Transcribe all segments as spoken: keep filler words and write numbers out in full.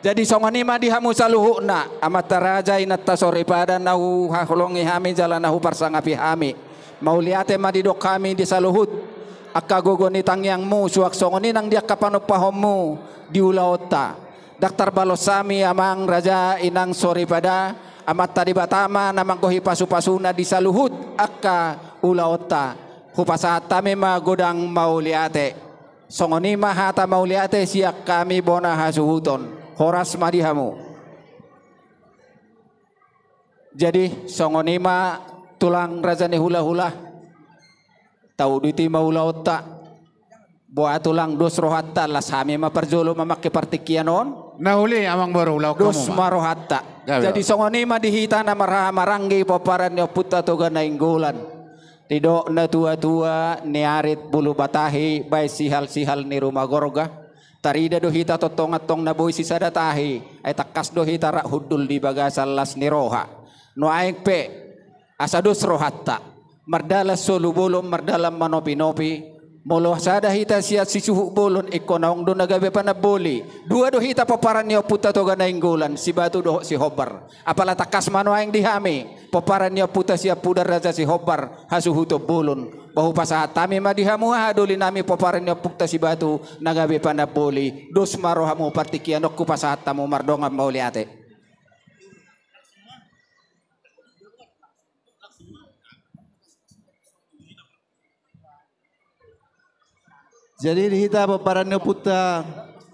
Jadi songon i ma di hamu saluhutna, amanta raja, inanta soripada, na huhaholongi hami jala na huparsangapi hami. Mauliate ma didok hami di saluhut angka gogo ni tangiangmu, suang songon i nang di angka panumpaonmu di ulaonta. Ndang tarbalos hami, amang raja, inang soripada, Amanta Debata ma na manggohi pasupasuna di saluhut angka ulaonta. Hupasahat hami ma godang mauliate. Songon i ma hata mauliate sian hami bona hasuhuton. Horas ma di hamu. Jadi songon i ma, tulang raja ni hulahula, tauduti ma ulaonta. Boha tulang, dos rohanta, las hami ma parjolo mamangke partingkian on? Na uli, amang boru, ulaon hamu ma. Dos ma rohanta. Gabe. Jadi songon i ma di hita na marhahamaranggi, pomparan ni Ompunta Toga Nainggolan. Didok natuatua, niarit bulu batahi, baen sihalsihal ni ruma gorga. Tarida do hita tongtong antong na boi sisada tahi, ai tangkas do hita rap hundul di bagasan las ni roha. Nuaeng pe, asa dos rohanta, mardalan solu bolon, mardalan manopinopi. Molo sada hita sian sisuhut bolon, ingkon naung do na gabe panamboli. Dua do hita pomparan ni Ompunta Toga Nainggolan, Sibatu dohot Sihombar. Apala tangkas ma nuaeng di hami, pomparan ni ompunta Siampudan Raja Sihombar, hasuhuton bolon. Ba hupasahat hami ma di hamu hahadolinami, pomparan ni ompunta Sibatu, na gabe panamboli. Dos ma rohamu, partingkian on hupasahat hamu mardongan mauliate. Jadi di hita pomparan ni ompunta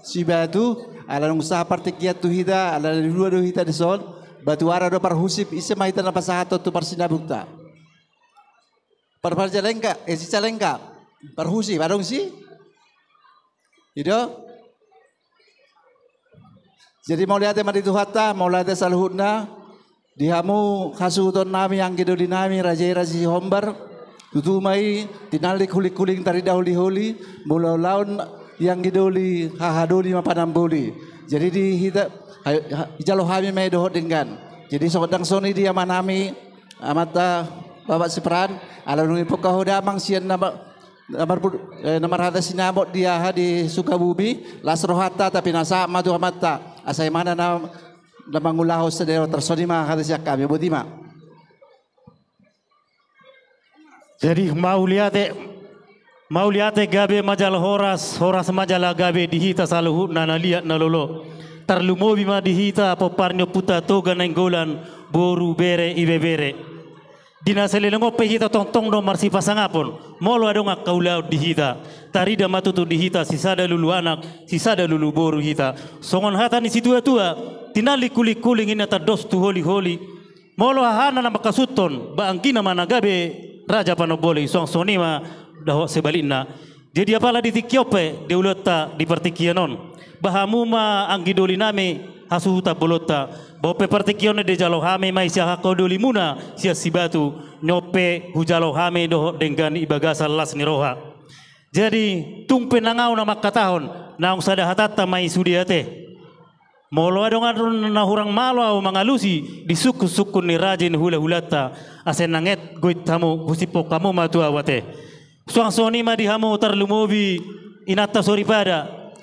Sibatu, ala dung sahat partingkian tu hita, ala dung dua do hita dison, batu ara do parhusip, ise ma hita na pasahathon tu parsinabungta? Par-, parjalengka, eh, sicalengka, parhusip, adong si? I do? Jadi mauliate ma di Tuhanta, mauliate saluhutna, di hamu hasuhutonnami, anggi dolinami, raja i Raja Sihombar, tutu ma i, tinallik hulinghuling, tarida holiholi, molo ulaon i anggi doli, hahadoli ma panamboli. Jadi di hita, ha-, ha-, dijalo hami ma i dohot denggan. Jadi so-, ndang songon i di amanami, amanta Bapak Sipran, ala dung dipungka ho damang sian nama, Na marbu-, eh, na marhata sinamot di aha, di Sukabumi, las rohanta, tapi na sahat ma tu amanta, asa imana na, na mangulahon sadari on. Tarsongon i ma hata sian hami, boti ma. Jadi mauliate, mauliate, gabe ma jala horas, horas ma jala gabe di hita saluhutna na liat na lolo. Tarlumobi ma di hita pomparan ni ompunta Toga Nainggolan, boru, bere, ibebere. Di na saleleng on pe hita tongtong do marsipasangapon, molo adong angka ulaon di hita, tarida ma tutu di hita sisada lulu anak, sisada lulu boru hita. Songon hata ni situatua, tinallik hulinghuling, inna tandos tu holiholi. Molo hahana na manghasunthon, ba anggina ma na gabe raja panamboli, suang songon i ma dohot sebalikna. Jadi apala di tingki on pe, di ulaonta di partingkian on, ba hamu ma anggi dolinami, hasuhutan bolonta. Ba on pe partingkian on dijalo hami ma i sian angka dolimuna sian Sibatu, ni on pe hujalo hami dohot denggan i bagasan las ni roha. Jadi tung pe nang ahu na mangkatahon, naung sada hatanta ma i sude ate. Molo adong, adong na hurang malo ahu mangalusi di sungkunsungkun ni raja i, ni hulahulanta, asa nanget goit hamu, husiphon hamu ma tu ahu ate. Suang songon i ma di hamu tarlumobi inanta soripada.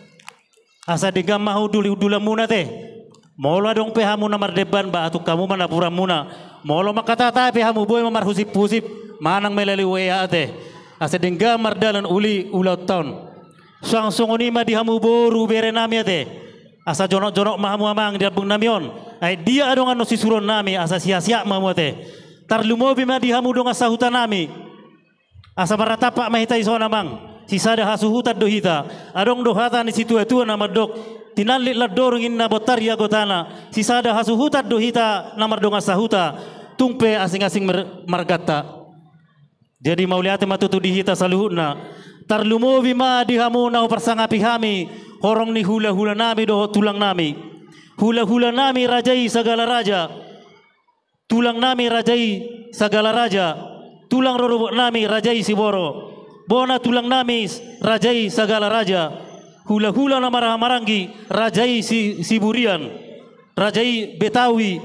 Asa denggan ma hundulhundulanmuna ate. Molo adong pe hamu na mardemban, ba atung hamu ma napuranmuna. Molo manghatahata pe hamu, boi ma marhusiphusip manang melalui W A ate. Asa denggan mardalan uli ulaonta on. Suang songon i ma di hamu boru berenami ate. Asa jonokjonok ma hamu amang di lambungnami on. Ai dia adong annon sisuruonnami, asa siaksiak ma hamu ate. Tarlumobi ma di hamu dongan sahutanami. Asa marnatampak ma hita dison amang. Sisada hasuhutan do hita. Adong do hata ni situatua na mandok, tinallik landorung inna bontar ia gotana. Sisada hasuhutan do hita na mardongan sahuta. Tung pe asingasing mar-, marganta. Jadi mauliate ma tutu di hita saluhutna. Tarlumobi ma di hamu na huparsangapi hami, horong ni hulahulanami dohot tulangnami. Hulahulanami raja i Sagala Raja. Tulangnami raja i Sagala Raja. Tulang rorobotnami raja i Siboro. Bona tulangnami raja i Sagala Raja. Hulahula na marhahamaranggi raja i Si-, Siburian. Raja i Betawi.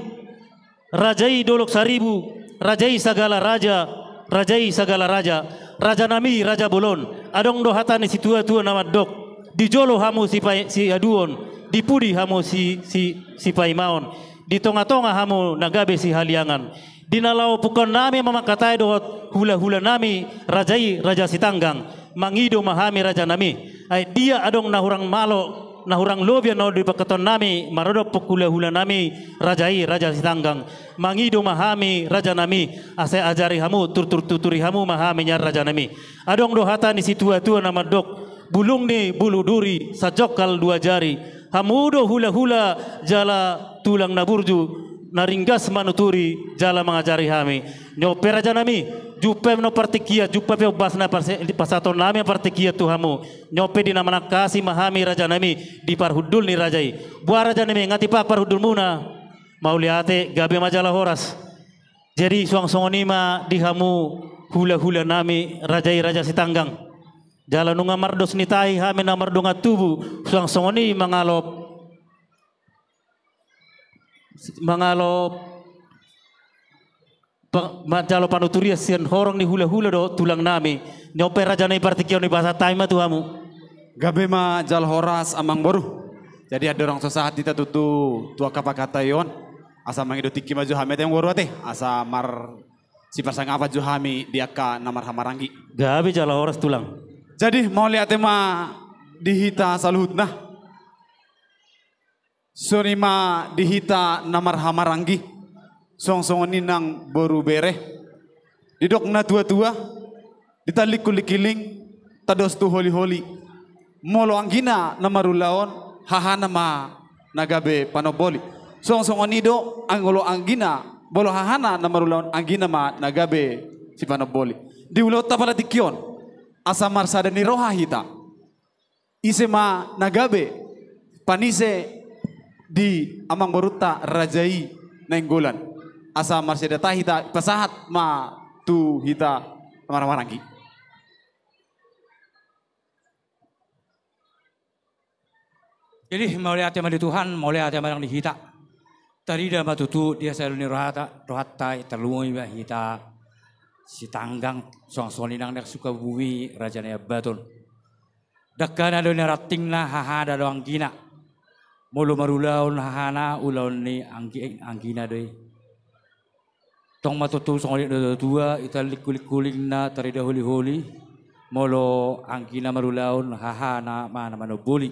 Raja i Dolok Saribu, raja i Sagala Raja, raja i Sagala Raja, rajanami raja bolon. Adong do hata ni situatua na mandok, di jolo hamu sipa-, siaduon, Di pudi hamu si, si, sipaimaon, di tonga-tonga hamu na gabe sihaliangan. Di na laho pungkaonnami ma mangkatai dohot hula-hulanami raja i Raja Sitanggang, mangido ma hami rajanami. Ai dia adong na hurang malo, na hurang lobi na olo dipangkataionnami maradophon hula-hulanami raja i Raja Sitanggang, mangido ma hami rajanami, asa ajari hamu, turtur tuturi hamu ma hami nian rajanami. Adong do hata ni situa-tua na mandok, bulung ni bulu duri, sajongkal dua jari. Hamu do hula-hula jala tulang na burju, na ringgas manuturi jala mangajari hami. Niope rajanami, jumpang do partingkian, jumpang pe ombas na parse-, pasahatonnami partingkian tu hamu. Niope di na manangkasi ma hami rajanami di parhundul ni raja i. Boha rajanami, nga tipak parhundulmuna? Mauliate, gabe ma jala horas. Jadi suang songon i ma di hamu hula-hulanami raja i Raja Sitanggang. Jala nunga mardos ni tahi hami na mardongan tubu, suang songon i mangalop, mangalop pa-, manjalo panuturian sian horong ni hula-hula dohot tulangnami. Niope rajanami, partingkian on dipasahat hami ma tu hamu. Gabe ma jala horas amangboru. Jadi andorang so sahat hita tutu tu angka pangkataion, asa mangido tingki ma jo hami ate amangboru ate, asa marsipasangapan jo hami di angka na marhahamaranggi. Gabe jala horas tulang. Jadi mauliate ma di hita saluhutna. Songon i ma di hita na marhahamaranggi, suang songon i nang boru bere. Didok na tua-tua, di talingkuling-kiling, tandos tu holi-holi. Molo anggina na marulaon, hahana ma na gabe panomboli. Suang songon i do, ang-, molo anggina, molo hahana na marulaon, anggina ma na gabe sipanomboli. Di ulaonta pala tingki on, asa marsada ni roha hita. Ise ma na gabe panise di amangborunta raja i Nainggolan. Asa marsada tahi hita, pasahat ma tu hita marhahamaranggi. Jadi mauliate ma di Tuhan, mauliate ma nang di hita. Tarida ma tutu di hasahalion ni rohata, rohanta, tarlumobi ma hita Sitanggang, suang songon i nang di Sukabumi, Raja Naiambaton. Dangkana do na rantingna, hahana do anggina. Molo marulaon hahana, ulaon ni anggi-, anggina do i. Tong ma tutu songon i do tua-tua, i talingkuling-kulingna tarida holi-holi. Molo anggina marulaon, hahana ma na manomboli.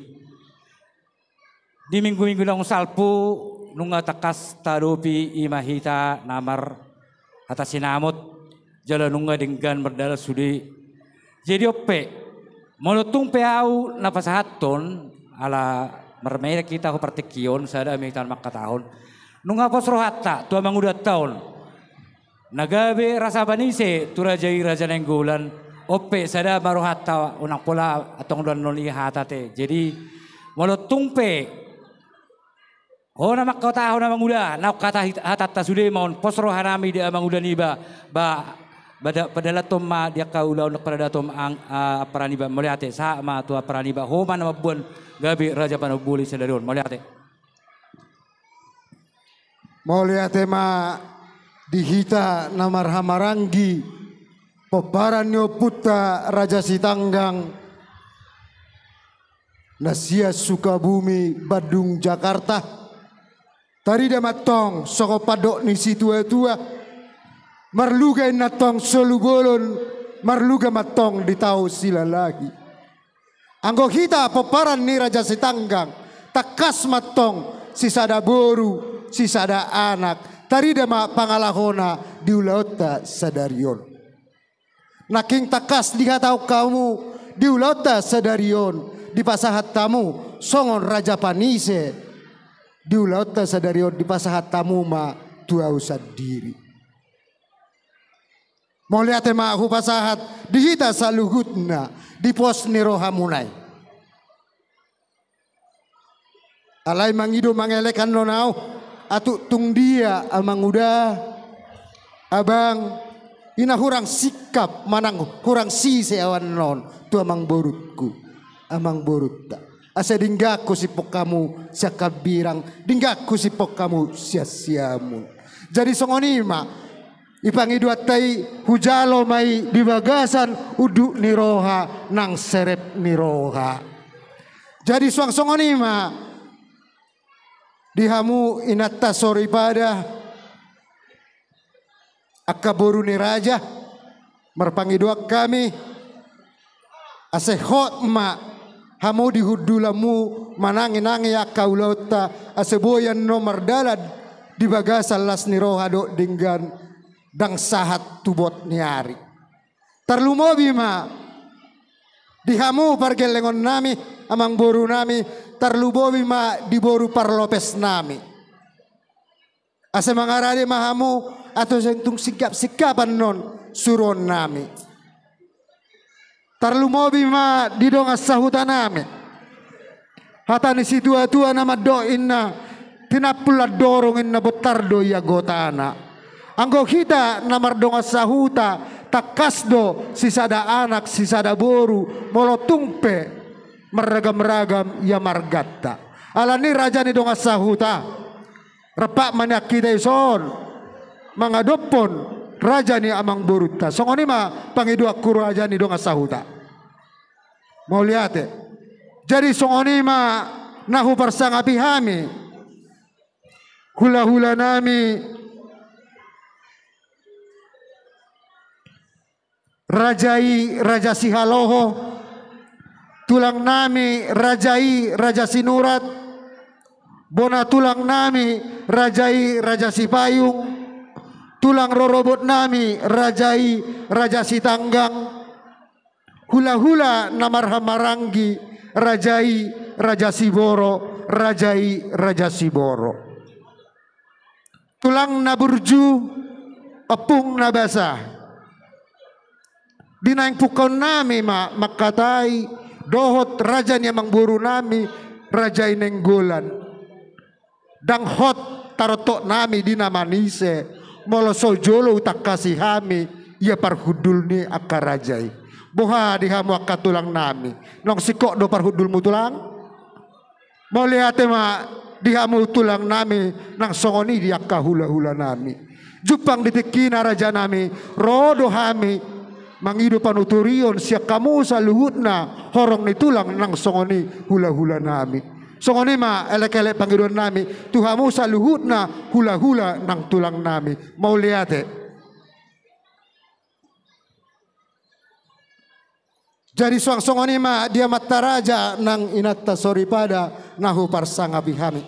Di minggu-minggu naung salpu, nunga tangkas taadopi i ma hita na marhata sinamot, jala nunga denggan mardalan sude. Jadi on pe, molo tung pe ahu na pasahathon, ala marmenek hita tu partingkian on, sada ma hita mangkatahon. Nunga pos rohanta tu amangudanta on. Na gabe rasa panise tu raja i Raja Nainggolan, on pe sada ma rohanta, unang pola antong do annon i hata ate. Jadi, molo tung pe ho na mangkatahon amanguda, naung hata hit-, hatanta sude ma on, pos rohanami di amanguda niba, ba, ba da-, padalanhon ma di angka ulaon paradaton ang-, a-, ampara niba, mauliate, sahat ma tu ampara niba, ho ma na mamboan gabe raja panomboli sadari on, mauliate. Mauliate ma di hita na marhahamaranggi, pomparan ni ompunta Raja Sitanggang, na sian Sukabumi, Bandung, Jakarta. Tarida ma antong songon pandok ni situa-tua, marluga inna antong solu bolon, marluga ma antong di tao silalahi. Anggo hita pomparan ni Raja Sitanggang, tangkas ma antong sisada boru, sisada anak, tarida ma pangalahona di ulaonta sadari on. Nangkin tangkas dihatahon hamu di ulaonta sadari on, dipasahat hamu songon raja panise, di ulaonta sadari on dipasahat hamu ma tu ahu sandiri. Mauliate ma hupasahat di hita saluhutna di pos ni rohamuna i. Alai mangido mangelek annon ahu, atik tung dia amanguda, abang, i na hurang singkap manang hurang sise ahu annon tu amangborungku, amangborunta. Asa denggan husiphon hamu sian hambirang, denggan husiphon hamu sian siamun. Jadi songon i ma, i pangidoanta i hujalo ma i di bagasan unduk ni roha nang serep ni roha. Jadi suang songon i ma, Di hamu inanta soripada, angka boru ni raja, marpangidoan hami, ase hot ma hamu di hundulanmu manangi-nangi angka ulaonta, ase boi annon mardalan di bagasan las ni roha dohot denggan, ndang sahat tu bot ni ari. Tarlumobi ma di hamu pargellengonnami, amangborunami, tarlumobi ma di boru parlopesnami. Ase mangarade ma hamu, ase tung singkap-singkap annon suruonnami. Tarlumobi ma di dongan sahutanami. Hata ni situa-tua na mandok inna, tinampul andorong inna bontar do ia gotana. Anggo hita na mardongan sahuta, tangkas do sisada anak, sisada boru, molo tung pe marragam-ragam ia marganta. Alani raja ni dongan sahuta, rap ma nian hita dison mangadophon raja ni amangborunta. Songon i ma pangidoanku raja ni dongan sahuta. Mauliate. Jadi songon i ma na huparsangapi hami hula-hulanami, raja i Raja Sihaloho, tulangnami raja i Raja Sinurat, bona tulangnami raja i Raja Sipayung, tulang rorobotnami raja i Raja Sitanggang, hula-hula na marhahamaranggi, raja i Raja Siboro, raja i Raja Siboro. Tulang na burju, ompung na basa. Di naeng pungkaonnami ma mangkatai dohot raja ni amangborunami, raja i Nainggolan. Ndang hot tarontoknami di na manise, molo so jolo hutangkasi hami ia parhundul ni angka raja i. Boha di hamu angka tulangnami, naung singkop do parhundulmu, tulang? Mauliate ma di hamu tulangnami, nang songon i di angka hula-hulanami. Jumpang di tingkina rajanami, ro do hami mangido panuturion sian hamu saluhutna horong ni tulang nang songon i hula-hulanami. Songon i ma elek-elek pangidoannami tu hamu saluhutna hula-hula nang tulangnami. Mauliate. Jadi suang songon i ma di amanta raja nang inanta soripada na huparsangapi hami.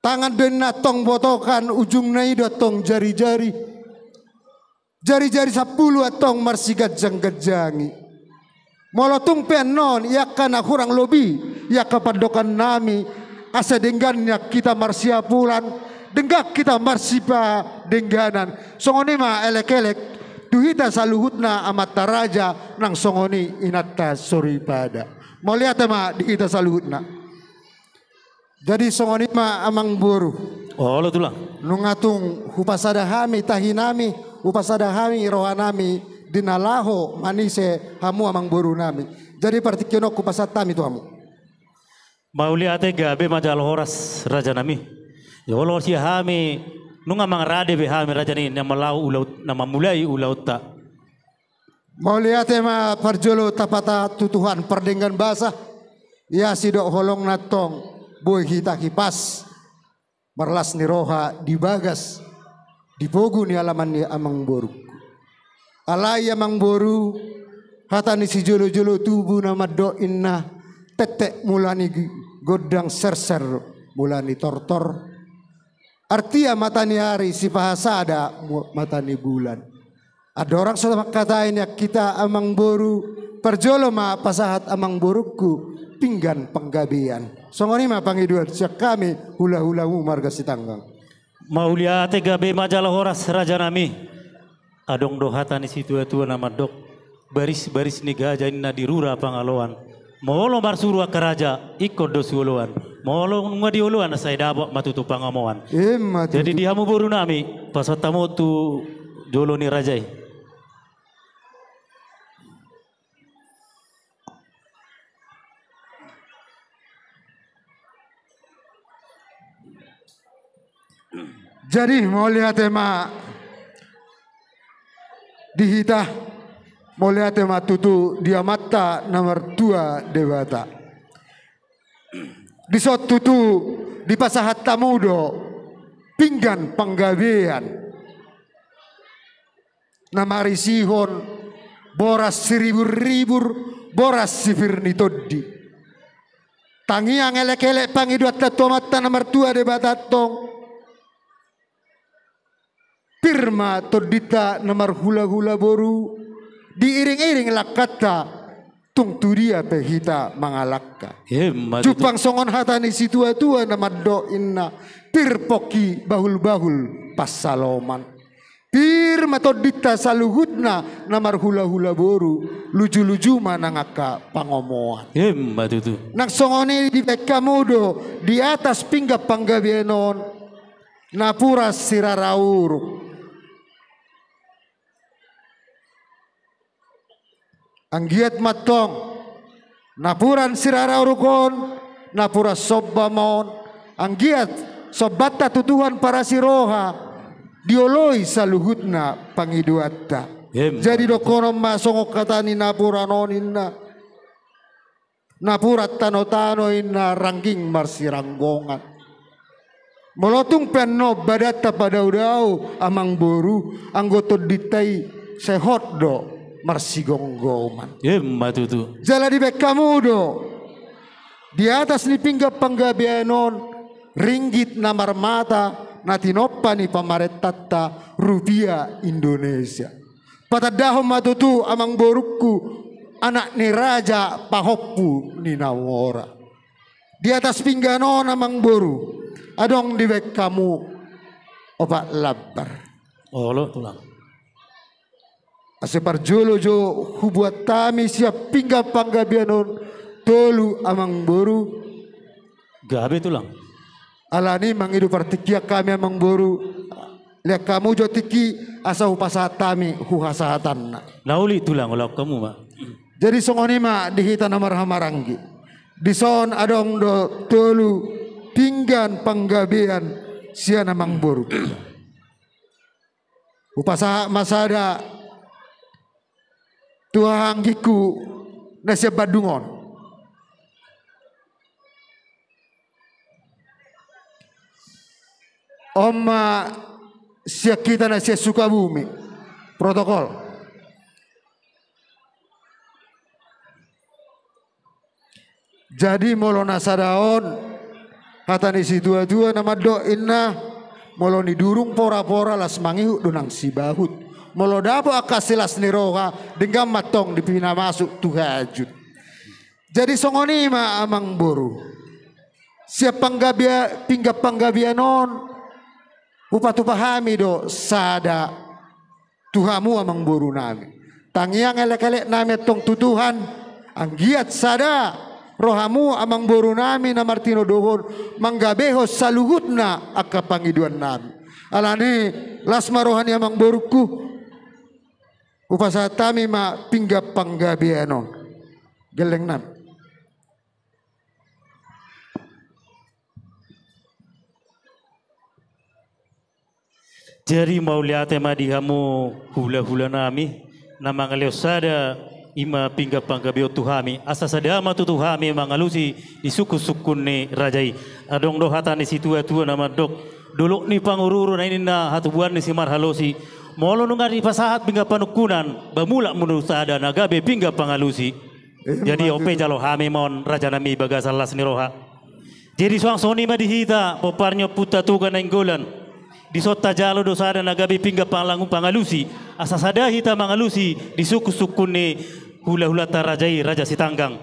Tangan do inna antong botokan, ujungna i do antong jari-jari. Jari-jari sampulu antong marsiganjang-ganjangi. Molo tung pe annon i angka na hurang lobi i angka pandokannami, asa denggan nian hita marsiapulan, denggan hita marsipadengganan. Songon i ma elek-elek tu hita saluhutna amanta raja nang songon i inanta soripada. Mauliate ma di hita saluhutna. Jadi songon i ma amangboru. Olo tulang. Nunga tung hupasada hami tahinami, hupasada hami rohanami di na laho manise hamu amangborunami. Jadi partingkian on hupasahat hami tu hamu. Mauliate, gabe ma jala horas rajanami. Ia olo sian hami, nunga mangarade be hami raja ni na mangulahon ulaon, na mamulai ulaonta. Mauliate ma parjolo tapatahat tu Tuhan pardenggan basa. Ia sidok holongna antong boi hita hipas marlas ni roha di bagas di pogu ni alaman ni amangboru. Alai amangboru, hata ni sijolo-jolo tubu na mandok inna, tektek mula ni gondang serser mula ni tortor. Artia mata ni ari sipahasada mu-, mata ni bulan. Andorang so mangkatai nian hita amangboru, parjolo ma pasahat amangborungku pinggan panggabean. Songon i ma pangidoan sian hami hula-hulamu marga Sitanggang. Mauliate, gabe ma jala horas rajanami. Adong do hata ni situa-tua na mandok, baris-baris ni gaja inna di rura pangaloan. Molo marsuru angka raja, ingkon do sioloan. Molo nunga dioloan, sai dapot ma tutu pangomoan. Ima tutu. Jadi di hamu borunami, pasahat hamu tu jolo ni raja i. Jadi mauliate ma di hita, mauliate ma tutu di Amanta na martua Debata. Dison tutu dipasahat hamu do pinggan panggabean na marisihon boras siribur-ribur, boras sipir ni tondi. Tangiang elek-elek pangidoanta tu Amanta na martua Debata antong. Pir ma tondinta na marhula-hula boru, diiring-iring langkanta, tung tu dia pe hita mangalangka. Emma tutu. Jumpang songon hata ni situa-tua na mandok inna, pir pongki bahul-bahul pansalongan. Pir ma tondinta saluhutna na marhula-hula boru, luju-luju ma nang angka pangomoan. Emma tutu. Nang songon i dibaen hamu do di atas pinggan panggabean on, napuran sirara uruk. Anggiat ma antong napuran sirara uruk on, napuran somba ma on, anggiat sombanta tu Tuhan parasi roha, dioloi saluhutna pangidoanta. Emma. Jadi dohonon ma songon hata ni napuran on inna. Napuran tano-tano inna rangging marsiranggongan. Molo tung pe annon badanta padao-dao amangboru, anggo tondinta i sai hot do marsigomgoman. Emma tutu. Jala dibaen hamu do di atas ni pinggan panggabean on ringgit na marmata na tinompa ni pamarentanta rupia Indonesia. Patandahon ma tutu amangborungku, anak ni raja pahompu ni na mora. Di atas pinggan on amangboru, adong dibaen hamu opat lambar. Olo tulang. Asa parjolo jo hubuat hami sian pinggan panggabean on tolu amangboru. Gabe tulang. Alani mangido partingkian hami amangboru, lean hamu jo tingki asa hupasahat hami huhasahatanna. Na uli tulang, ulaon hamu ma. Jadi songon i ma di hita na marhahamaranggi. Dison adong do tolu pinggan panggabean sian amangboru. Hupasahat ma sada tu hahaanggingku na sian Bandung on. On ma sian hita na sian Sukabumi. Protokol. Jadi molo na sada on, hata ni situa-tua na mandok inna, molo nidurung pora-pora las mangihut do nang sibahut. Molo dapot angka silas ni roha, denggan ma antong di pinamasuk tu hajut. Jadi songon i ma amangboru. Sian panggabia-, pinggan panggabean on, hupatupa hami do sada tu hamu amangboru nami. Tangiang elek-elek nami antong tu Tuhan, anggiat sada rohamu amangboru nami na martinodohon, manggabehon saluhutna angka pangidoan nami. Alani las ma roha ni amangborungku, hupasahat hami ma pinggan panggabean on. Gelleng nami. Jadi mauliate ma di hamu hula-hula nami, na mangalehon sada i ma pinggan panggabeon tu hami, asa sada ma tutu hami mangalusi di sungkun-sungkun ni raja i. Adong do hata ni situa-tua na mandok, dolok ni pangururu na ninna hatubuan ni simarhalosi, molo nunga dipasahat pinggan panungkunan, ba mulak muse sada na gabe pinggan pangalusi. Jadi on pe jalo hami ma on raja nami bagasan las ni roha. Jadi suang songon i ma di hita pomparan ni Ompunta Toga Nainggolan. Dison tajalo do sada na gabe pinggan pangalusi, asa sada hita mangalusi di sungkun-sungkun ni hula-hulanta raja i, Raja Sitanggang.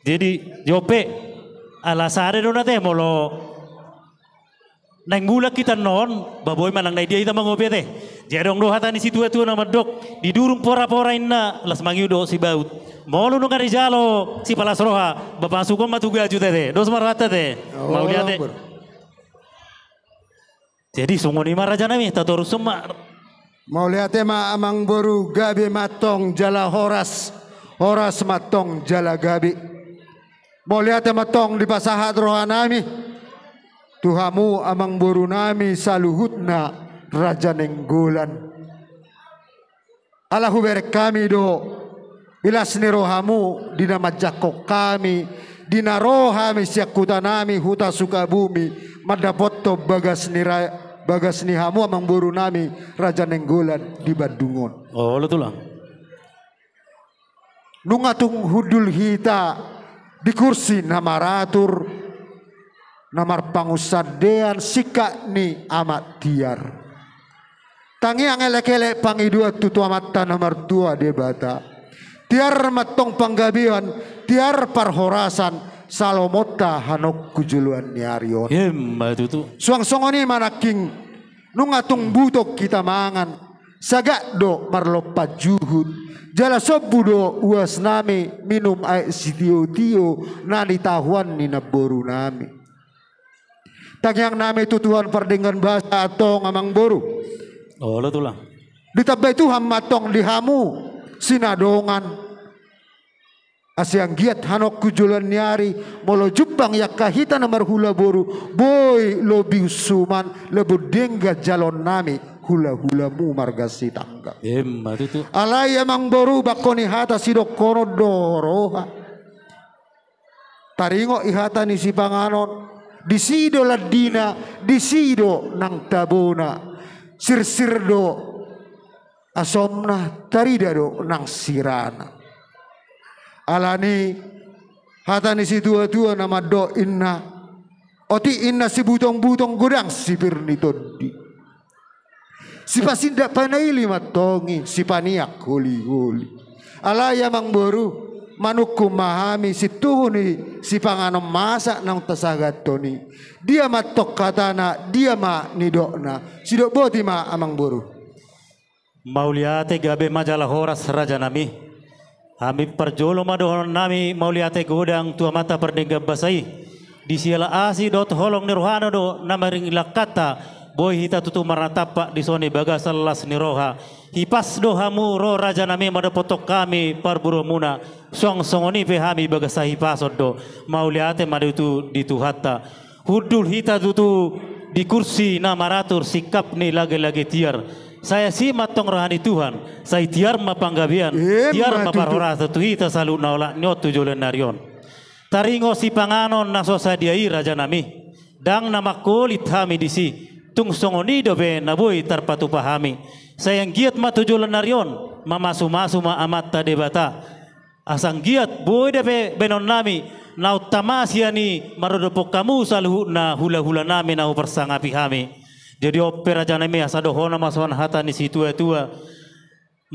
Jadi on pe ala sada do na te molo naeng mulak hita annon, ba boi manang na dia hita mangopi ate. Jadi adong do hata ni situa-tua na mandok, didurung pora-pora inna las mangihut dohot sibahut. Molo nunga dijalo sipalas roha, ba pamasukon ma tu gajut ate. Dos ma rohanta ate. Mauliate. Jadi songon i ma raja nami, tatorushon ma. Mauliate ma amangboru, gabe ma antong jala horas, horas ma antong jala gabe. Mauliate ma antong dipasahat roha nami tu hamu amangboru nami saluhutna Raja Nainggolan. Ala hubereng hami do di las ni rohamu di na manjangkon hami Di na ro hami sian hutanami, Huta Sukabumi, mandapothon bagas ni ra-, bagas ni hamu amangborunami Raja Nainggolan di Bandung on. Olo tulang. Nunga tung hundul hita di kursi na maratur, na marpangunsandean singkat ni amak tiar. Tangiang elek-elek pangidoan tu Amanta na martua Debata. Tiar ma antong panggabean, tiar parhorasan, salomonta hanok tu joloan ni ari on. Emma tutu. Suang songon i ma nangkin, nunga tung butong hita mangan, sagat do marlompan juhut, jala sombu do uasnami minum aek sitio-tio na nitahuan ni namborunami. Tangiangnami tu Tuhan pardenggan basa antong amangboru. Olo tulang. Ditambai Tuhan ma antong di hamu sinadongan. Asa anggiat hanok tu joloan ni ari, molo jumpang i angka hita na marhula boru, boi lobi unsuman, labo denggan jaloonnami hula-hulamu marga Sitanggang. Emma tutu. Alai amangboru, bangko ni hata sidohonon do roha. Taringot i hata ni sipanganon, disi do landina, disi do nang tabona. Sirsir do asomna, tarida do nang sirana. Alani hata ni situa-tua na mandok inna, otik inna sibutong-butong, godang sipir ni tondi. Sipasindak panaili ma antong i, sipaniak holi-holi. Alai amangboru, manungkun ma hami sintuhu ni sipanganon masak naung tasahathon i. Dia ma antong hatana, dia ma nidokna? Sidok boti ma amangboru. Mauliate, gabe ma jala horas rajanami. Hami parjolo ma dohononnami mauliate godang tu Amanta pardenggan basa i. Di siala asi dohot holong ni rohana do na maringilanghonta, boi hita tutu marnatampak dison di bagasan las ni roha. Hipas do hamu ro rajanami mandapothon hami parboruonmuna. Suang songon i pe hami, bagas hahipason do. Mauliate ma tutu di Tuhanta. Hundul hita tutu di kursi na maratur singkat ni lage-lage tiar. Sai asi ma antong roha ni Tuhan, sai tiar ma panggabean, emma tutu, tiar ma parhorasan tu hita saluhutna olat ni on tu joloan ni ari on. Taringot sipanganon na so sadia i rajanami, ndang na mangkolit hami disi, tung songon i dope na boi tarpatupa hami. Sai anggiat ma tu joloan ni ari on, mamasu-masu ma Amanta Debata. Asa anggiat boi dope bahenonnami naung tama sian i mardophon hamu saluhutna hula-hulanami na huparsangapi hami. Jadi on pe rajanami, asa dohonon ma songon hata ni situa-tua.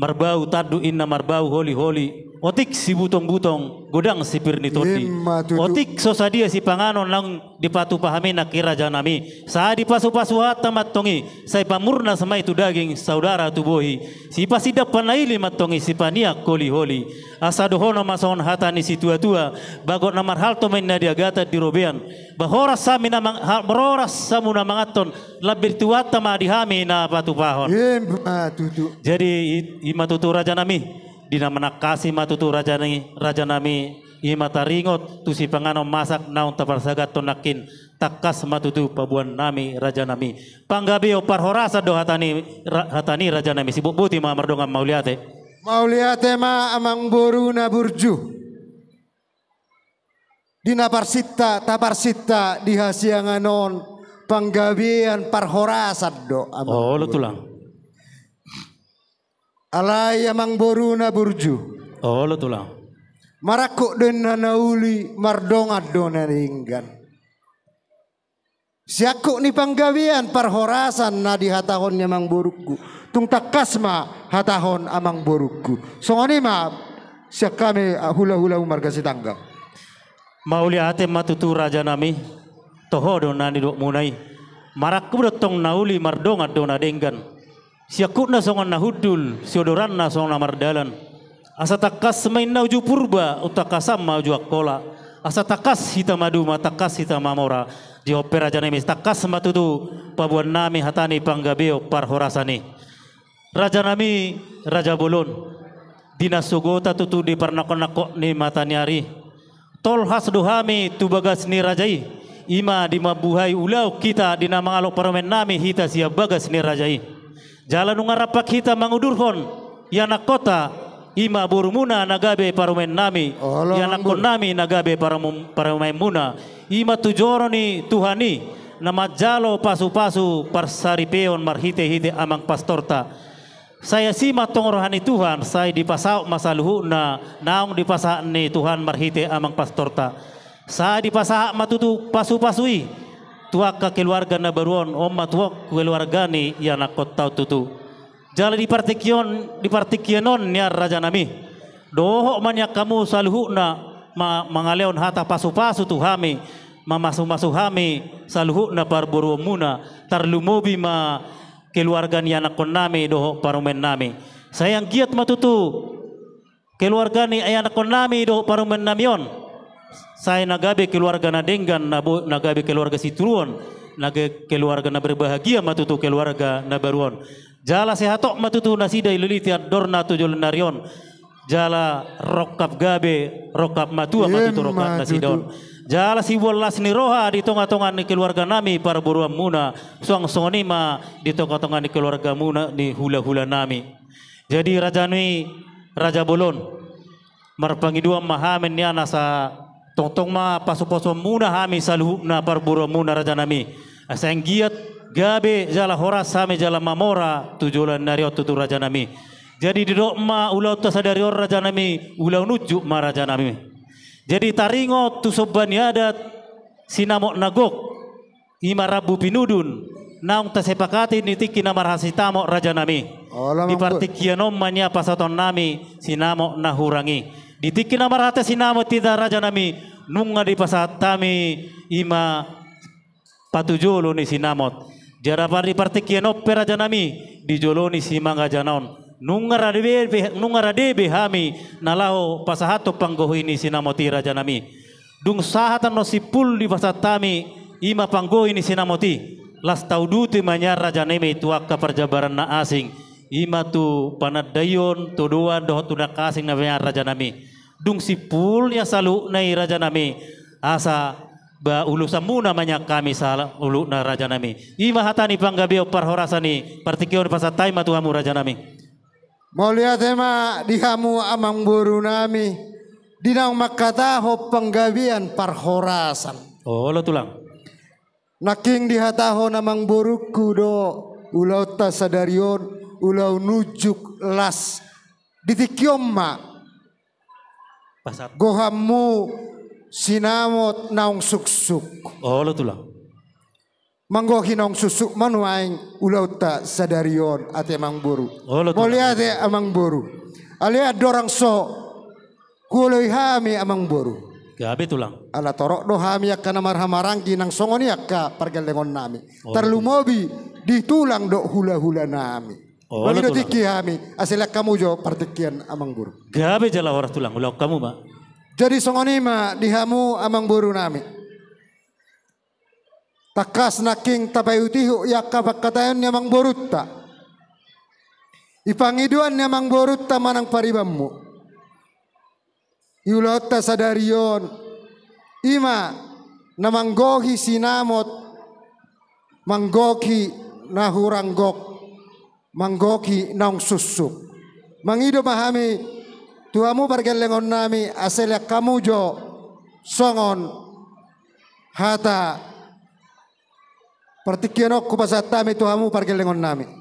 Marbau tanduk inna marbau holi-holi. Otik sibutong-butong, godang sipir ni tondi. Emma tutu. Otik so sadia sipanganon naung dipatupa hami nangkin rajanami, sai dipasu-pasu hata ma antong i, sai pamurnas ma i tu daging, saudara tu bohi. Sipasindak panaili ma antong i, sipaniak holi-holi. Asa dohonon ma songon hata ni situa-tua, bagot na marhalto ma inna di agatan di robean. Ba horas hamu na mang-, ha-, ba horas hamu na manganhon, lambir Tuhanta ma di hami na patupahon. Emma tutu. Jadi i, i ma tutu rajanami, di na manangkasi ma tutu rajanami, rajanami, i ma taringot tu sipanganon masak naung taparsagathon nangkin. Tangkas ma tutu paboaonnami rajanami. Panggabeon parhorasan do hata ni ra-, hata ni rajanami. Sibotboti ma mardongan mauliate. Mauliate ma amangboru na burju. Di na parsinta, taparsinta di hasiangan on panggabean parhorasan do amangboru. Olo tulang. Alai amangboru na burju. Olo tulang. Marangkup do inna na uli, mardongan do na denggan. Siangkup ni panggabean parhorasan na dihatahon ni amangborungku, tung tangkas ma hatahon amangborungku. Songon i ma sian hami, ah, hula-hula marga Sitanggang. Mauliate ma tutu rajanami, toho do na nidokmuna i. Marangkup do tong na uli, mardongan do na denggan. Siangkupna songon na hundul, siodoranna songon na mardalan. Asa tangkas ma inna uju Purba, umtangkasan ma uju Angkola. Asa tangkas hita maduma, tangkas hita mamora. Di on pe rajanami, tangkas ma tutu paboaonnami hata ni panggabeon parhorasan i. Rajanami, raja bolon, di na sogota tutu di parnangkok-nangkok ni mata ni ari. Tolhas do hami tu bagas ni raja i, i ma di mambuhai ulaon hita di na mangalap parumaennami hita sian bagas ni raja i. Jala nunga rap hita mangudurhon ianakhonta I ma borumuna na gabe parumaennami, ianakkonnami na gabe parumaenmuna. I ma tu jolo ni Tuhan i na manjalo pasupasu parsaripeon marhitehite amang pastorta. Sai asi ma antong roha ni Tuhan, sai dipasaut ma saluhutna naung dipasahat ni Tuhan marhite amang pastorta. Sai dipasahat ma tutu pasupasu i tu angka keluarga na baru on, on ma tu keluarga ni ianakkonta on tutu. Jala di partingkian on, di partingkian on nian rajanami, dohot ma nian hamu saluhutna mangalehon hata pasupasu tu hami, mamasumasu hami saluhutna parboruonmuna, tarlumobi ma keluarga ni ianakkonnami dohot parumaennami. Sai anggiat ma tutu keluarga ni ianakkonnami dohot parumaennami on sai na gabe keluarga na denggan, na gabe keluarga situruon, na gabe keluarga na berbahagia ma tutu keluarga na baru on. Jala sehat ma tutu nasida dililiti andorna tu joloan ni ari on. Jala rongkap gabe, rongkap matua ma tutu rongkap nasida on. Jala siboan las ni roha di tongatonga ni keluarganami parboruonmuna, suang songon i ma di tongatonga ni keluargamuna ni hulahulanami. Jadi rajanami, raja bolon, marpangidoan ma hami nian asa tongtong ma pasupasumuna hami saluhutna parboruonmuna rajanami, asa anggiat gabe jala horas hami jala mamora tu joloan ni ari on tutu rajanami. Jadi didok ma ulaonta sadari on rajanami, ulaon unjuk ma rajanami. Jadi taringot tu somba ni adat sinamot na gok, i ma rambu pinudun naung tasepakati di tingki na marhasinamot rajanami. Di partingkian on ma nian pasahatonnami sinamot na hurang i. Di tingki na marhasinamot hita rajanami, nunga dipasahat hami i ma patujolo ni sinamot. Jala di partingkian on pe rajanami, di jolo ni simangajana on, nunga rade be, nunga rade be hami na laho pasahathon panggohi ni sinamot i rajanami. Dung sahat annon simpul dipasahat hami i ma panggohi ni sinamot i, laos tauduti ma nian rajanami tu angka parjabaran na asing, i ma tu panandaion, todoan dohot tu angka asing na nian rajanami. Dung simpul nian saluhutna i rajanami, asa ba ulosanmuna ma nian hami saluhutna rajanami. I ma hata ni panggabeon parhorasan i, partingkian on pasahat hami ma tu hamu rajanami. Mauliate ma di hamu amangborunami, di naung manghatahon panggabean parhorasan. Olo tulang. Nangkin dihatahon amangborungku do ulaonta sadari on, ulaon unjuk las. Di tingki on ma gohanmu sinamot naung suksuk. Olo tulang. Manggohi naung suksuk ma nuaeng ulaonta sadari on ate amangboru. Olo tulang. Mauliate amangboru. Alai andorang so huoloi hami amangboru, gabe tulang, ala torop do hami angka na marhahamaranggi nang songon i angka pargellengonnami. Olo tulang. Tarlumobi di tulang dohot hulahulanami. Olo tulang. Mangido tingki hami, asa lehon hamu jo partingkian amangboru. Gabe jala horas tulang, ulaon hamu ma. Jadi songon i ma di hamu amangborunami. Tangkas nangkin tapaihutihut i angka panghataion ni amangborunta. I pangidoan ni amangborunta manang paribanmu. I ulaonta sadari on, i ma na manggohi sinamot, manggohi na hurang gok, manggohi naung suksuk. Mangido ma hami tu hamu pargellengonnami, asa lehon hamu jo songon hata partingkian on hupasahat hami tu hamu pargellengonnami.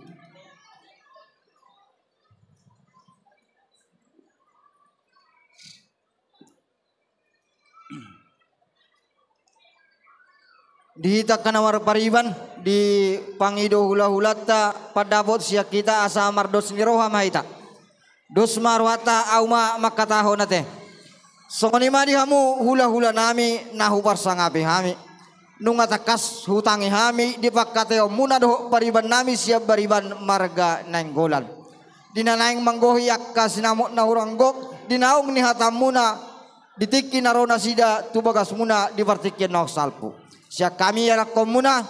Di hita angka na marpariban, dipangido hulahulanta pandapot sian hita asa mardos ni roha ma hita. Dos ma rohanta, ahu ma manghatahon ate. Songon i ma di hamu hulahulanami na huparsangapi hami. Nunga tangkas hutangi hami di panghataion muna dohot pariban nami sian Bariban marga Nainggolan. Di na naeng manggohi angka sinamot na hurang gok, di naung nihatamuna, di tingki na ro nasida tu bagasmuna di partingkian naung salpu. Sian hami ianakhonmuna,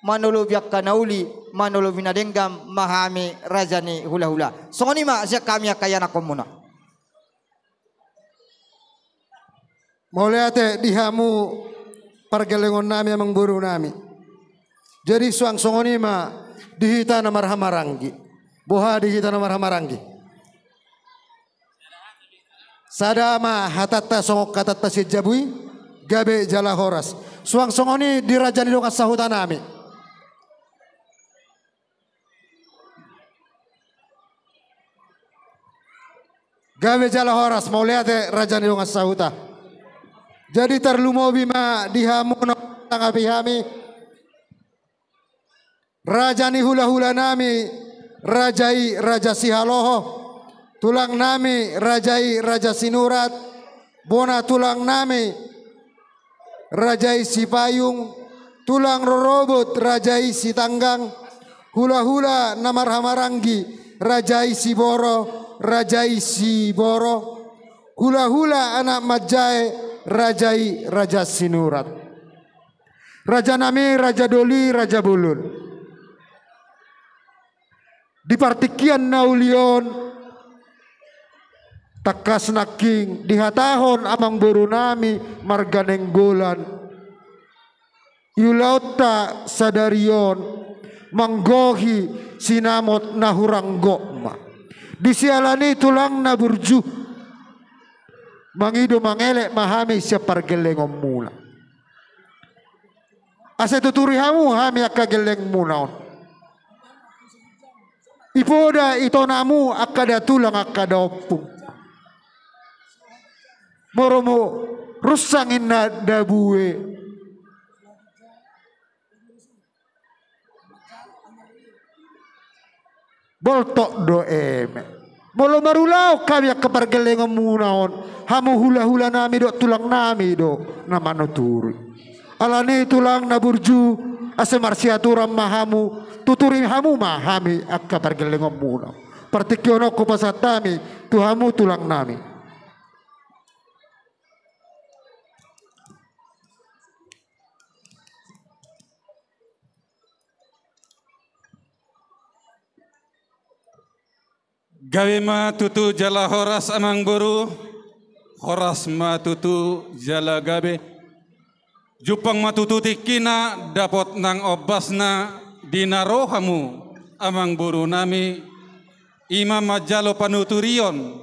manolopi angka na uli, manolopi na denggan ma hami raja ni hulahula. Songon i ma sian hami angka ianakhonmuna. Mauliate di hamu pargellengonnami amangborunami. Jadi suang songon i ma di hita na marhahamaranggi. Boha di hita na marhahamaranggi? Sada ma hatanta songon hatanta sian jabu i, gabe jala horas. Suang songon i di raja ni dongan sahuta nami. Gabe jala horas, mauliate raja ni dongan sahuta. Jadi tarlumobi ma di hamu na mangapi hami. Raja ni hulahula nami, raja i Raja Sihaloho, tulang nami, raja i Raja Sinurat, bona tulang nami, raja i Sipayung, tulang rorobot, raja i Sitanggang, hulahula na marhahamaranggi, raja i Siboro, raja i Siboro, hulahula anak manjae, raja i Raja Sinurat. Raja nami, raja doli, raja bolon. Di partingkian na uli on, tangkas nangkin dihatahon amangboru nami marga Nainggolan. Di ulaonta sadari on manggohi sinamot na hurang gok ma. Di siala ni i tulang na burju, mangido mangelek ma hami sian pargellengonmuna. Asa tuturi hamu hami angka gellengmuna on. Di poda di tona hamu angka da tulang angka da ompung. Molo murungsang inna da bue, boltok do eme. Molo marulaon hami angka pargellengonmuna on, hamu hulahula nami dohot tulang nami do na manuturi. Alani i tulang na burju, asa marsiaturan ma hamu, tuturi hamu ma hami angka pargellengonmuna. Partingkian on hupasahat hami tu hamu tulang nami. Gabe ma tutu jala horas amangboru, horas ma tutu jala gabe. Jumpang ma tutu tingkina dapot nang ombasna di na ro hamu amangboru nami, i ma manjalo panuturion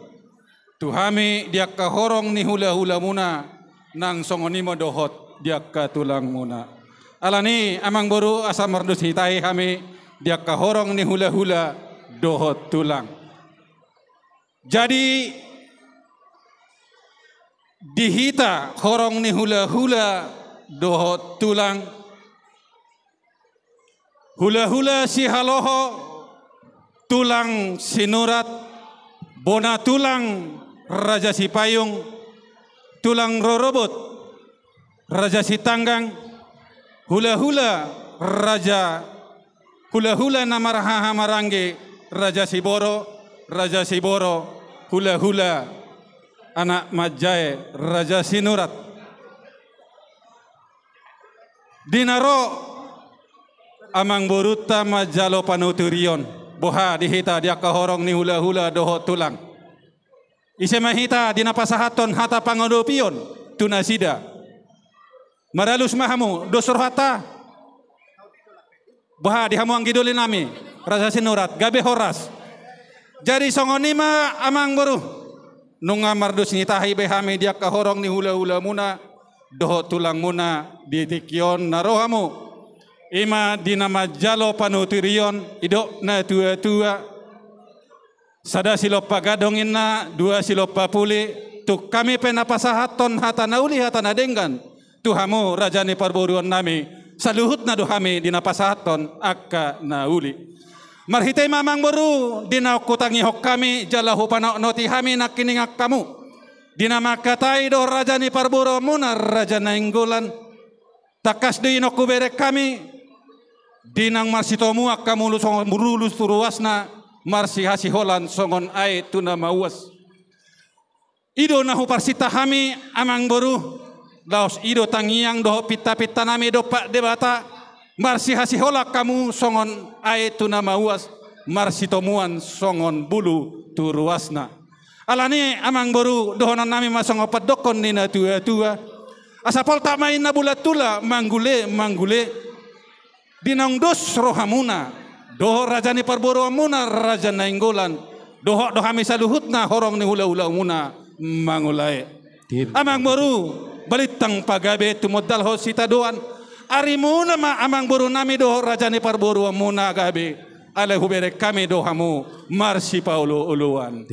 tu hami di angka horong ni hulahulamuna, nang songon i ma dohot di angka tulangmuna. Alani i amangboru, asa mardos ni tahi hami di angka horong ni hulahula dohot tulang. Jadi di hita horong ni hulahula dohot tulang, hulahula Sihaloho, tulang Sinurat, bona tulang Raja Sipayung, tulang rorobot Raja Sitanggang, hulahula raja, hulahula na marhahamaranggi Raja Siboro, Raja Siboro, hulahula anak manjae Raja Sinurat. Di na ro amangborunta manjalo panuturion, boha di hita di angka horong ni hulahula dohot tulang. Ise ma hita di na pasahathon hata pangadopion tu nasida? Maralus ma hamu, dos rohanta. Boha di hamu anggi doli nami, Raja Sinurat, gabe horas. Jadi songon i ma amangboru, nunga mardos ni tahi be hami di angka horong ni hulahulamuna dohot tulangmuna di tingki on na ro hamu. I ma di na manjalo panuturion, didok na tuatua. Sada silompa gadong inna, dua silompa puli, tung hami pe na pasahathon hata na uli hata na denggan tu hamu raja ni parboruon nami, saluhutna do hami di na pasahathon angka na uli. Marhite i ma amangboru, di na hutangihon hami jala hupanaotnoti hami nangkiningan hamu, di na mangkatai dohot raja ni parboruonmuna Raja Nainggolan. Tangkas do i naung hubereng hami, di naung marsitomuan hamu songon bulu tu ruasna, marsihasiholan songon aek tu na mauas. I do na huparsinta hami amangboru, laos i do tangiang dohot pintapinta nami dompak Debata, marsihasiholan hamu songon aek tu na mauas, marsitomuan songon bulu tu ruasna. Alani i amangboru, dohonon nami ma songon pandokhon ni na tuatua. Asa poltak ma inna bulan tula, manggule, manggule. Di naung dos rohamuna dohot raja ni parboruonmuna Raja Nainggolan, dohot do hami saluhutna horong ni hulahulamuna, mangulae. Amangboru, balintang pagabe tumundalhon sitadoan. Arimuna ma amangborunami dohot raja ni parboruonmuna gabe. Alai hubereng hami do hamu marsipaolooloan.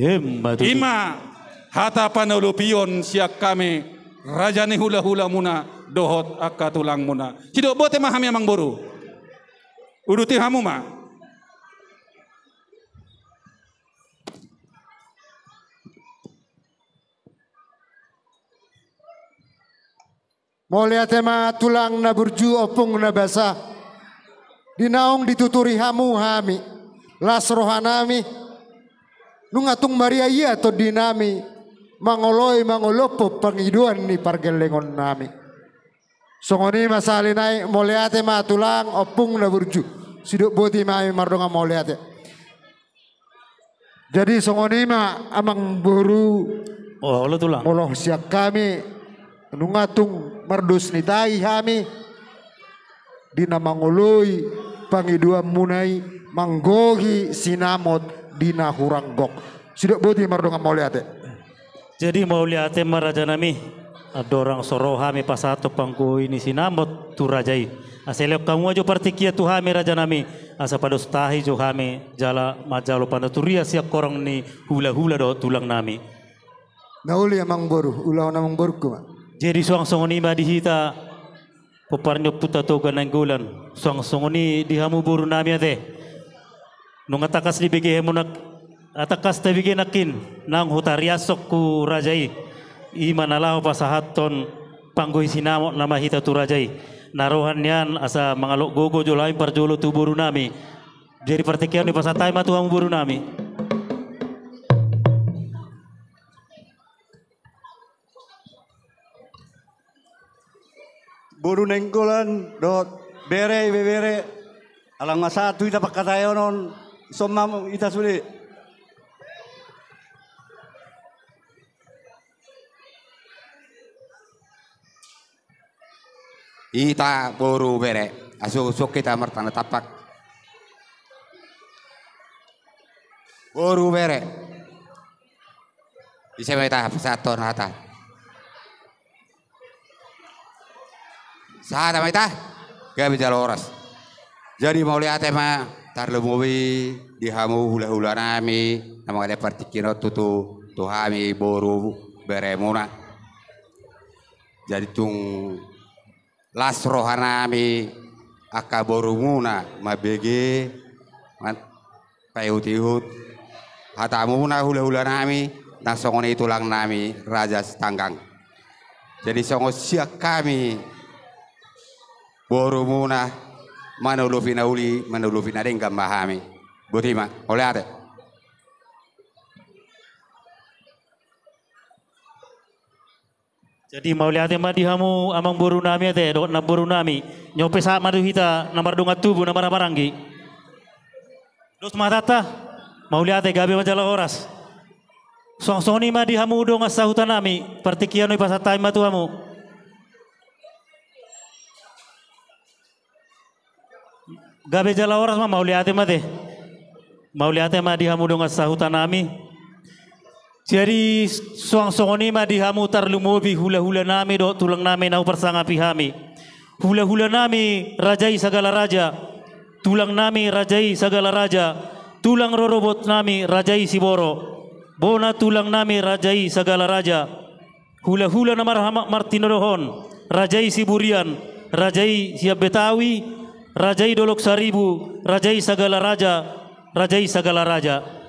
Ima hata panulupion sian hami raja ni hulahulamuna dohot angka tulangmuna. Sidok botima hami amangboru. Uduti hamu ma. Mauliate ma tulang na burju, ompung na basa. Di naung dituturi hamu hami, las rohanami. Nunga tung mariaia tondinami mangoloi mangolophon pangidoan ni pargellengonnami. Songon i ma sahali nai, mauliate ma tulang, ompung na burju. Sidok botima hami mardongan mauliate. Jadi songon i ma amangboru. Olo tulang. Molo sian hami nunga tung mardos ni tahi hami di na mangoloi pangidoanmuna i, manggohi sinamot di na hurang gok. Sidok boti mardongan mauliate. Jadi mauliate ma rajanami. Andorang so ro hami pasahathon panggohi ni sinamot tu raja i, asa lehon hamu ma jo partingkian tu hami rajanami, asa pados tahi jo hami jala manjalo panuturian sian horong ni hulahula dohot tulangnami. Na uli amangboru, ulahon amangborungku ma. Jadi suang songon i ma di hita pomparan ni Ompunta Toga Nainggolan, suang songon i di hamu borunami ate. Nunga tangkas dibege hamu nang, tangkas tabege nangkin naung hutariashon tu raja i. I ma na laho pasahathon panggohi sinamot nama hita tu raja i. Na roha nian asa mangalop gogo jolo hami parjolo tu borunami. Jadi partingkian on dipasahat hami ma tu hamu borunami. Boru Nainggolan dohot bere, ibebere, ala nunga sahat tu hita pangkataion on, sombang hita sude. Hita boru bere, asa suang hita martanda tampak. Boru bere. Ise ma hita pasahathon hata. Sahat ma hita. Gabe jala horas. Jadi mauliate ma tarlumobi di hamu hulahulanami na mangalehon partingkian on tutu tu hami boru beremuna. Jadi tung las rohanami angka borumuna mambege, man-, paihutihut hatamuna hulahulanami, nang songon i tulangnami Raja Sitanggang. Jadi songon sian hami borumuna, manulupi na uli, manulupi na denggan ma hami. Botima, mauliate. Jadi mauliate ma di hamu amangborunami ate dohot namborunami. Niope sahat ma tu hita na mardongan tubu na marhahamaranggi. Dos ma hatanta. Mauliate, gabe ma jala horas. Suang songon i ma di hamu dongan sahutanami, partingkian on dipasahat hami ma tu hamu. Gabe jala horas ma, mauliate ma ate. Mauliate ma di hamu dongan sahutanami. Jadi suang songon i ma di hamu tarlumobi hulahulanami dohot tulangnami na huparsangapi hami. Hulahulanami raja i Sagala Raja, tulangnami raja i Sagala Raja, tulang rorobotnami raja i Siboro, bona tulangnami raja i Sagala Raja, hulahula na marhama-, martinodohon, raja i Siburian, raja i sian Betawi, raja i Dolok Saribu, raja i Sagala Raja, raja i Sagala Raja.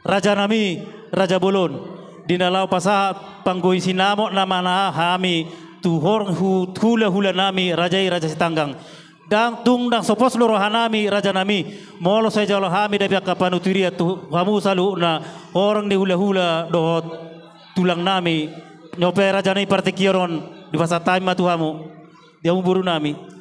Rajanami, raja bolon, di na laho pasahat panggohi sinamot nama hami tu hor-, hu-, hulahulanami raja i Raja Sitanggang. Ndang tung ndang so pos do rohanami rajanami, molo sai jalo hami dope angka panuturian tu hamu saluhutna horong ni hulahula dohot tulangnami. Niope rajanami partingkian on dipasahat hami ma tu hamu, di hamu borunami.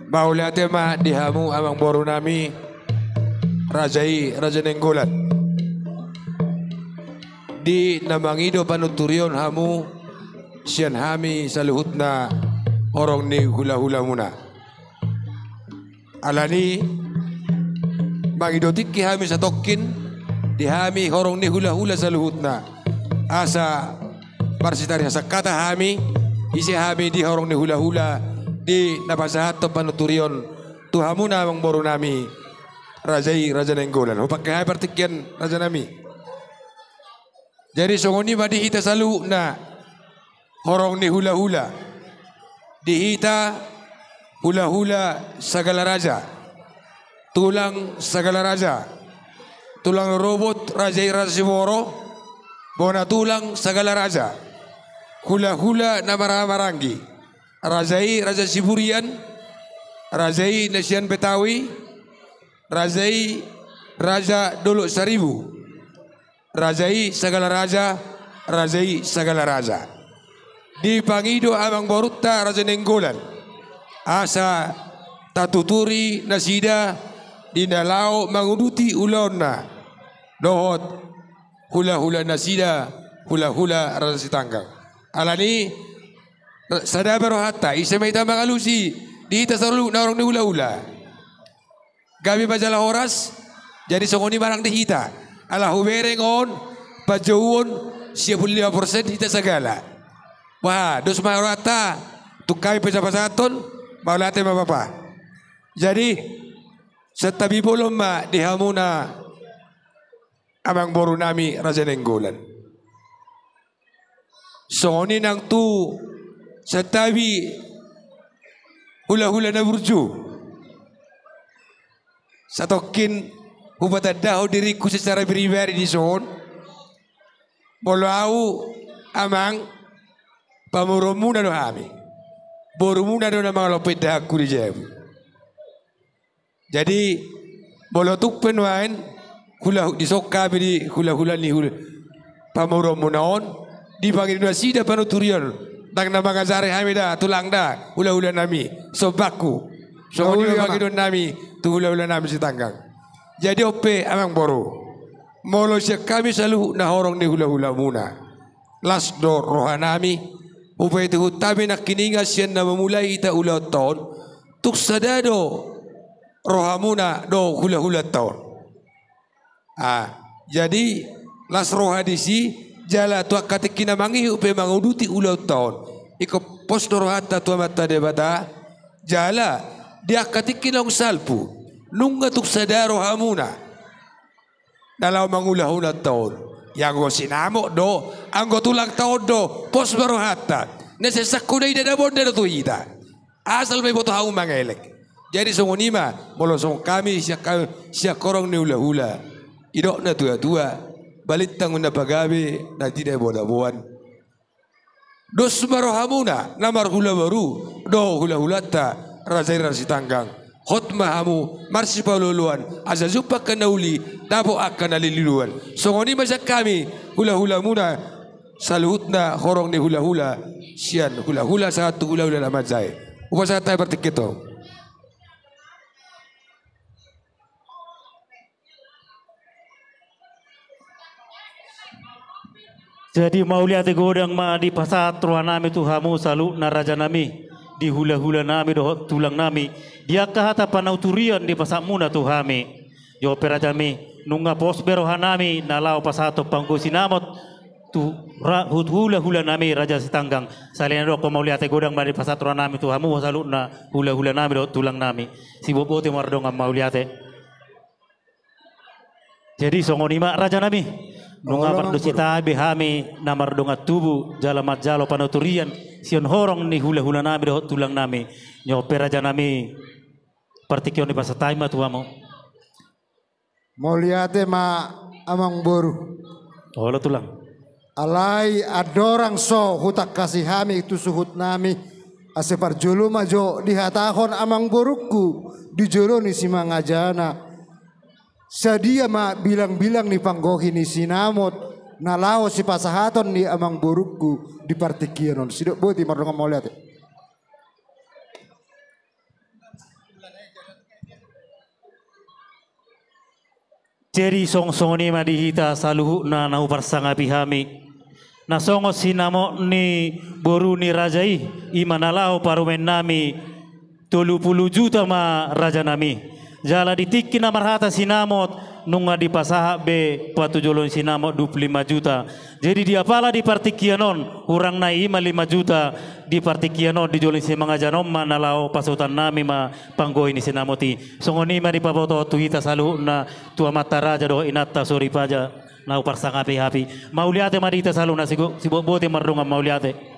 Mauliate ma di hamu amangboru nami, raja i Raja Nainggolan, di na mangido panuturion hamu sian hami saluhutna horong ni hulahulamuna. Alani mangido tingki hami satongkin di hami horong ni hulahula saluhutna, asa marsitarihasan hata hami, ise hami di horong ni hulahula, di na pasahathon panuturion tu hamuna amangboru nami, raja i Raja Nainggolan. Hupangke hami partingkian, raja nami. Jadi songon i ma di hita saluhutna horong ni hulahula, di hita hulahula Sagala Raja, tulang Sagala Raja, tulang rorobot raja i Raja Siboro, bona tulang Sagala Raja, hulahula na marhaha maranggi, raja i Raja Siburian, raja i na sian Betawi, raja i Raja Dolok Saribu, raja i Sagala Raja, raja i Sagala Raja. Dipangido amangborunta Raja Nainggolan asa tatuturi nasida di na laho manguduti ulaonna dohot hulahula nasida, hulahula Raja Sitanggang. Alani sada ma rohanta, ise ma hita mangalusi di hita saluhutna horong ni hulahula. Gabe ma jala horas. Jadi songon i ma nang di hita, ala hubereng on panjouon sia pulu lima persen hita sagala. Wah, dos ma rohanta, tung hami pasahat-pasahathon. Mauliate ma bapa. Jadi santabi bolon ma di hamuna amangboru nami Raja Nainggolan. Songon i nang tu santabi hulahula na burju. Satongkin hupatandahon diringku secara pribadi dison, molo ahu amang, pamoruonmuna do hami. Borumuna do na mangalompit dahanku di jabu. Jadi molo tung pe nuaeng hula, dison hami di hulahula ni hula, pamoruonmuna on, dipangido nasida panuturion, ndang na mangajari hami da tulang da hulahula nami, sombaku. Songon i ma pangidoan nami tu hulahula nami Sitanggang. Jadi on pe amangboru, molo sian hami saluhutna horong ni hulahulamuna, las do rohanami, hupaihut hami nangkiningan sian na mamulai hita ulaonta on, tung sada do rohamuna dohot hulahulanta on. Ah, jadi las roha disi, jala tu angka tingki na mangihut pe manguduti ulaonta on, ingkon pos do rohanta tu Amanta Debata, jala di angka tingki naung salpu, nunga tung sada rohamuna na laho mangula ulaonta on. Ia anggo sinamot do, anggo tulangta on do, pos ma rohanta. Na sian sangkudai da na bonda do tu hita. Asal ma iboto hamu mangelek. Jadi songon i ma, molo songon hami sian, sian horong ni hulahula, didok na tuatua, balintang ma na pagabe, na tinabonaboan. Dos ma rohamuna na marhulaboru dohot hulahulanta, raja i Raja Sitanggang. Hot ma hamu marsipaolooloan, asa jumpang angka na uli, dapot angka na lililuan. Songon i ma sian hami hulahulamuna saluhutna horong ni hulahula, sian hulahula sahat tu hulahula na manjae. Hupasahat hami partingkian on. Jadi mauliate godang ma dipasahat rohanami tu hamu saluhutna rajanami, di hulahulanami dohot tulangnami, di angka hata panuturion dipasahatmuna tu hami. Jolo pe rajanami, nunga pos be rohanami na laho pasahathon panggo sinamot tu ra-, tu hulahulanami Raja Sitanggang. Sahali na dohonon mauliate godang ma dipasahat rohanami tu hamu saluhutna hulahulanami dohot tulangnami. Sibotboti mardongan mauliate. Jadi songon i ma rajanami, nunga mardongan tubu be hami na mardongan tubu jala manjalo panuturion sian horong ni hulahulanami dohot tulangnami. Jolo pe rajanami, partingkian on dipasahat hami ma tu hamu. Mauliate ma amangboru. Olo tulang. Alai andorang so hutangkasi hami tu suhutnami, asa parjolo ma jo dihatahon amangborungku di jolo ni simangajana. Sadia ma bilangbilang ni panggohi ni sinamot na laho sipasahaton ni amangborungku di partingkian on. Sidok boti mardongan mauliate. Jadi songon songon i ma di hita saluhutna na huparsangapi hami. Na songon sinamot ni boru ni raja i, i ma na laho parumaen nami tolu pulu juta ma raja nami. Jala di tingki na marhata sinamot nunga dipasahat be patujolo ni sinamot dua pulu lima juta. Jadi di apala di partingkian on hurang nai i ma lima juta di partingkian on di jolo ni simangajan on ma na laho pasahuton nami ma panggohi ni sinamot i. Songon i ma dipabotohon tu hita saluhutna tu amanta raja dohot inanta soripada na huparsangapi hami. Mauliate ma di hita saluhutna, sigo-, sibotoboto mardongan mauliate.